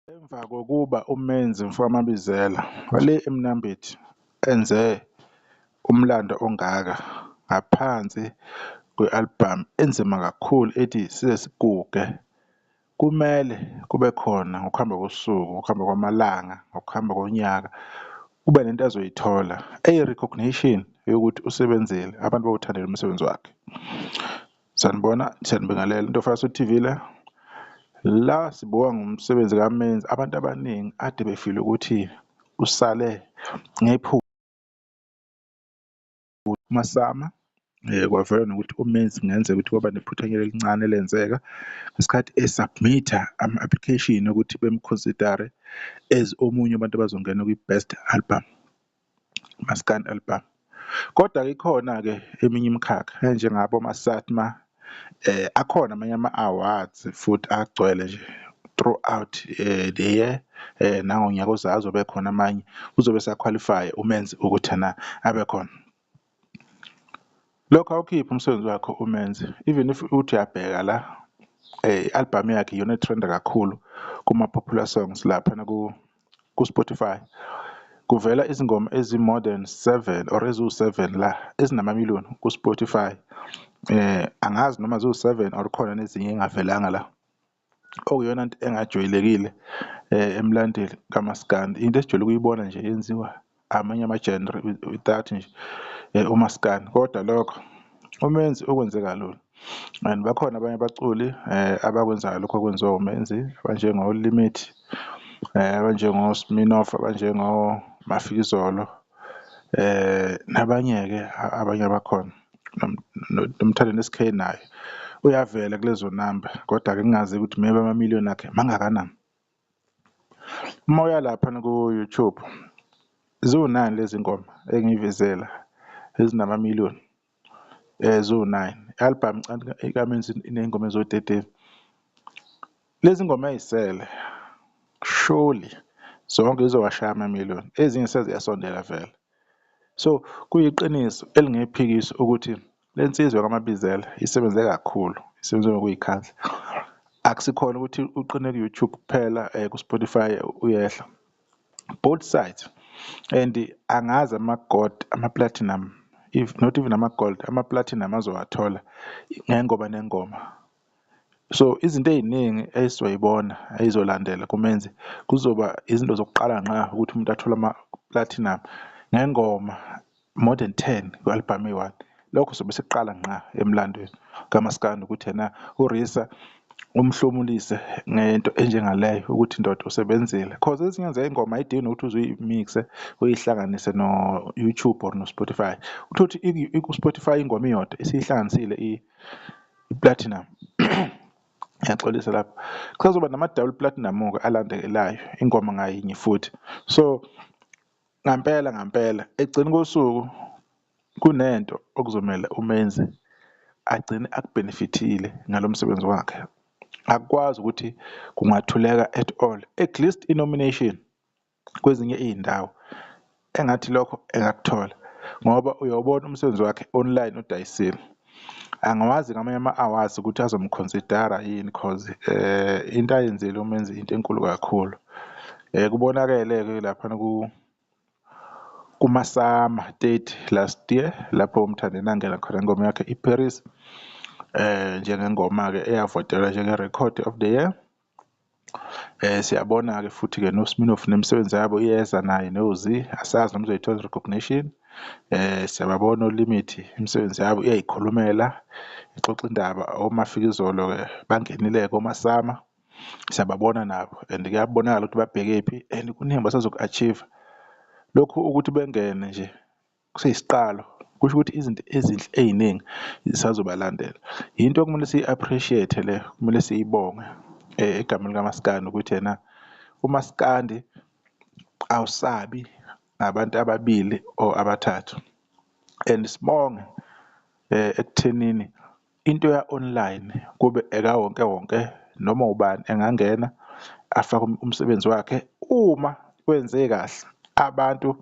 Emva kokuba uMenzi mfokaMabizela wale eMnambithi enze umlando ongaka ngaphansi kwe-album enzima kakhulu ethi Size Siguge, kumele kube khona ngokuhamba kosuku, ngokuhamba kwamalanga, ngokuhamba konyaka kube nento azoyithola eyi-recognition yokuthi usebenzile abantu bawuthandile umsebenzi wakhe. Sanibona, siyanibingelela Ntofokaso TV le, la sibuka ngomsebenzi kaMenzi abantu abaningi ade befila ukuthi usale kumaSAMA kwavela nokuthi uMenzi kungenzeka ukuthi kwaba nephuthanyana elincane elenzeka ngesikhathi e-submit-a ama-application ukuthi bemkhonsidare as omunye wabantu abazongena kwi-best album, maskandi album. Kodwa-ke ikhona-ke eminye imikhakha enjengabo oma-SATMA, akhona amanye ama-awards futhi agcwele nje throughout the year nangonyaka ozayo azobe ekhona amanye uzobe esa-qualify-a uMenzi ukuthi ena abe khona. Lokho awukhiphi umsebenzi wakhe uMenzi even if uthi uyabheka la i-album yakhe iyona e-trend-a kakhulu kuma-popular songs laphana ku-Spotify. Kuvela izingoma ezi-more than seven or eziwu-seven la ezinamamiliyoni ku-Spotify. Angazi noma ziwu-seven or khona nezinye ey'ngavelanga la, okuyiyona nto engajwayelekile emlandeli kamaskandi. Into esijwayele ukuyibona nje yenziwa amanye ama-genre without nje umaskandi kodwa lokho uMenzi ukwenze kalula and bakhona abanye abaculi abakwenzayo lokho okwenziwa uMenzi abanjengo-Limit, abanjengo-Sminoff, abanjengo-Mafikizolo nabanye-ke abanye abakhona noMthandeni SK naye uyavela kulezo namba kodwa-ke ngingazi ukuthi maybe amamiliyoni akhe mangakanani. Uma uya laphana ku-YouTube ziwu-nine lezi ngoma engiyivezela ezinamamiliyoni ziwu-nine, i-album kaMenzi iney'ngoma eziwu-13. Lezi ngoma ey'sele surely zonke zizowashaya amamiliyoni, ezinye seziyasondela vele. So kuyiqiniso elingephikiswe ukuthi le nsizwa kaMabizela isebenze kakhulu, isebenze ngokuy'khandla. Akusikhona ukuthi uqine ku-YouTube kuphela ku-Spotify uyehla, both sides and angazi ama-gold, ama-platinum if not even ama-gold, ama-platinum azowathola ngengoma nengoma. So izinto ey'ningi esizoyibona ey'zolandela kuMenzi kuzoba izinto zokuqala ngqa ukuthi umuntu athole ama-platinum ngengoma more than 10 ku-album eyi-one. Lokho sobe sekuqala ngqa emlandweni kamaskandi ukuthi ena uRisa umhlomulise ngento enjengaleyo ukuthi ndoda usebenzile cause ezinye zey'ngoma ayidingi nokuthi uze uyimixe uyihlanganise no-YouTube or no-Spotify. Uthole ukuthi ku-Spotify ingoma iyodwa isiyihlanganisile i-platinum. Ngiyaxolisa lapho. Kusazoba nama-double platinum-ke alandelayo ingoma ngayinye futhi. So ngampela ngampela ekugcineni kosuku kunento okuzomele uMenzi agcine akubhenefithile ngalo msebenzi wakhe. Akukwazi ukuthi kungathuleka at all, at least i-nomination kwezinye iy'ndawo engathi lokho engakuthola ngoba uyawubona umsebenzi wakhe online udayisile. Angiwazi ngamanye ama-awards ukuthi azomkhonsidara yini cause into ayenzile uMenzi into enkulu kakhulu. Kubonakele-ke laphana kumaSAMA 30 last year lapho uMthandeni angena khona ingoma yakhe i-Paris njengengoma-ke eyavotelwa njenge-record of the year. Siyabona-ke futhi-ke noSminoff nemisebenzi yabo iyeza naye noZee asazi noma uzoyithola i-recognition. Siyababona oLimit imisebenzi yabo iyayikhulumela ixoxa indaba, oMafikizolo-ke bangenile-ke komaSAMA siyababona nabo and kuyabonakala ukuthi babhekephi and kuningi abasazoku-achieve-a. Lokhu ukuthi bengene nje kuseyisiqalo kusho ukuthi izinto ezinhle ey'ningi zisazobalandela. Yinto okumele siyi-appreciate le, kumele siyibonge egameni likamaskandi ukuthi ena umaskandi awusabi ngabantu ababili or abathathu and sibonge ekuthenini into ya-online kube ekawonke wonke noma ubani engangena afake umsebenzi wakhe uma wenze kahle abantu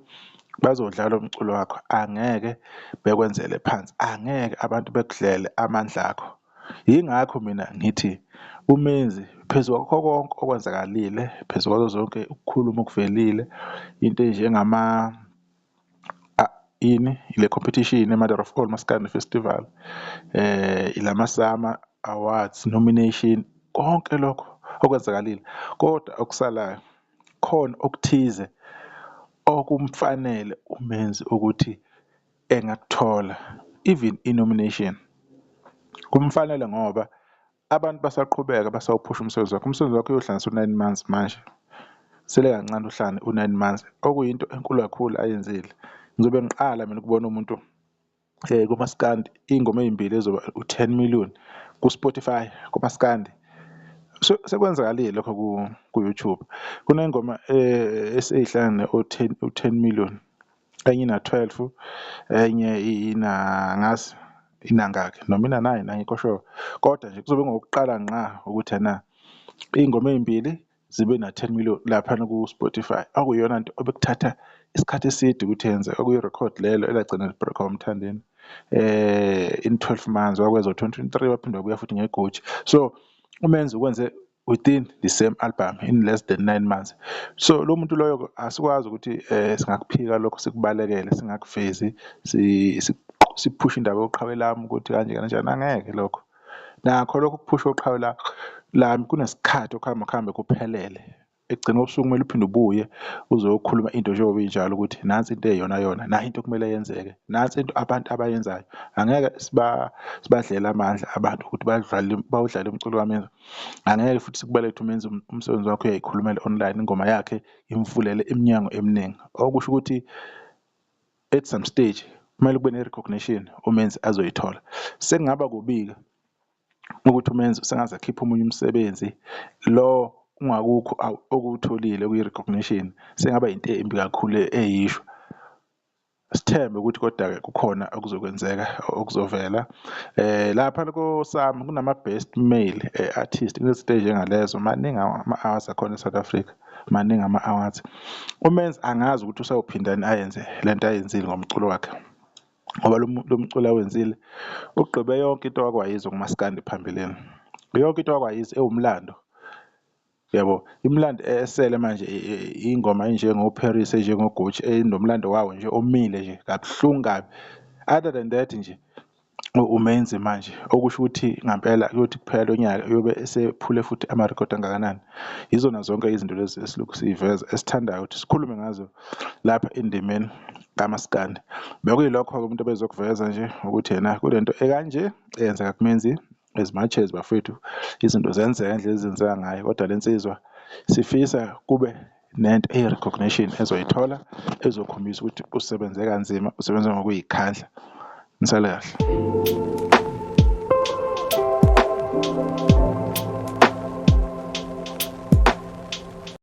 bazodlala umculo wakho angeke bekwenzele phansi, angeke abantu bekudlele amandla akho. Yingakho mina ngithi uMenzi Phezu kwakho konke okwenzakalile, phezu kwazo zonke ukukhuluma okuvelile, into ey'njengama ini ile competition ye-Mother of All Maskandi Festival, ilama-SAMA Awards nomination, konke lokho okwenzakalile kodwa okusalayo khona okuthize okumfanele uMenzi ukuthi engakuthola even i-nomination. Kumfanele ngoba abantu basaqhubeka basawuphusha umsebenzi wakhe, umsebenzi wakhe uyohlanganisa u-nine months manje, sele kancane uhlangane u-nine months okuyinto enkulu kakhulu ayenzile. Ngizobe ngiqala mina ukubona umuntu kumaskandi iy'ngoma ey'mbili ezoba u-ten million ku-Spotify kumaskandi. Sekwenzakalile lokho ku-YouTube, kuney'ngoma esey'hlangene o-ten, u-ten million enye ina-twelve, enye ina angazi inangakhi noma ina-nine angikho sure kodwa nje kuzobe kungokokuqala ngqa ukuthi ena iy'ngoma ey'mbili zibe na-ten million laphana ku-Spotify. Okuyiyona nto obekuthatha isikhathi eside ukuthi yenzeke okuyirekhodi lelo elagcina li-break-wa uMthandeni in 12 months wakwenza ngo-twenty twenty-three waphinde wabuya futhi nge-Gucci. So uMenzi ukwenze within the same album in less than 9 months. So lo muntu loyo asikwazi ukuthi singakuphika lokho sikubalekele singakuvezi siphushe indaba yoqhawe lami ukuthi kanje kanjani angeke lokho. Nakho lokho ukuphusha oqhawe lami kunesikhathi okuhamba kuhambe kuphelele. Ekugcineni kosuku kumele uphinde ubuye uzokhuluma into njengoba injalo ukuthi nansi into eyiyona yona, nayi into okumele yenzeke, nansi into abantu abayenzayo. Angeke sibadlele amandla abantu ukuthi badlale bawudlale umculo kaMenzi. Angeke futhi sikubaleke uMenzi umsebenzi wakhe uyayikhulumela online ingoma yakhe imvulele iminyango eminingi. Okusho ukuthi at some stage kumele kube ne-recognition uMenzi azoyithola. Sekungaba kubi-ke ukuthi uMenzi usengaze akhiphe omunye umsebenzi lo ungakukho okuwutholile okuyi-recognition sengaba into embi kakhulu eyishwa. Sithembe ukuthi kodwa-ke kukhona okuzokwenzeka okuzovela lapha ko-SAMA kunama-best male artist kunezinto ey'njengalezo maningi ama-awards akhona e-South Africa, maningi ama-awards. UMenzi angazi ukuthi usawuphindani ayenze lento ayenzile ngomculo wakhe ngoba lo mculo awenzile ugqibe yonke into owake wayizwa kumaskandi phambilini, yonke into owake wayizwa ewumlando. Yabo, imilando esele manje ingoma enjengo-Paris enjengo-Gucci enomlando wawo nje omile nje kabuhlungu kabi. Other than that nje uMenzi manje okusho ukuthi ngampela kuyothi kuphela lo nyaka uyobe esephule futhi amarekhodi angakanani. Yizona zonke izinto lezi esilokhu siy'veza esithandayo ukuthi sikhulume ngazo lapha endimeni kamaskandi. Bekuyilokho-ke umuntu ebezokuveza nje ukuthi yena kunento ekanje eyenzeka kuMenzi as much as bafethu izinto zenzeka ngendlela ezenzeka ngayo kodwa le nsizwa sifisa kube nento eyi-recognition ezoyithola ezokhombisa ukuthi usebenze kanzima usebenze ngokuyikhandla. Nisale kahle.